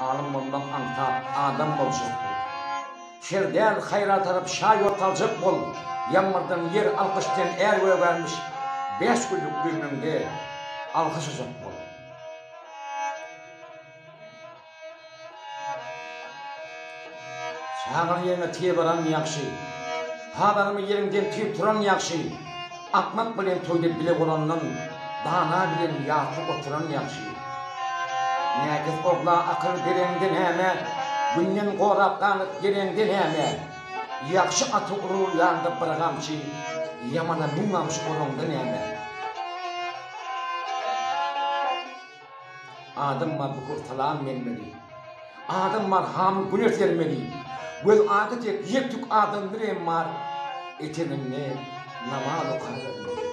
Alym bolmak aňsat, adam boljak bol. Şer däl, haýra tarap şa ýol saljak bol. Ýagmyrdan ýer, alkyşdan är gögärmiş, Bäş günlük ömrüňde alkyşajak bol. Çagaly ýeriňe tiz baran ýagşy. Hazarymy ýeriňden tiz turan ýagşy. Akmak bilen toýda bile bolandan, dana bilen ýasly oturan ýagşy. Näkes ogla akyl bereňde näme, Günden gorap ganat gereňde näme? Ýagşy ata urulýanda bir gamçy, ýamana müň gamçy uraňda näme? Adam bar bukur salam bermeli. Adam bar hamy güne sermeli. Göz agy tek ýek-tük adam birem bar eteginde namaz okabermeli.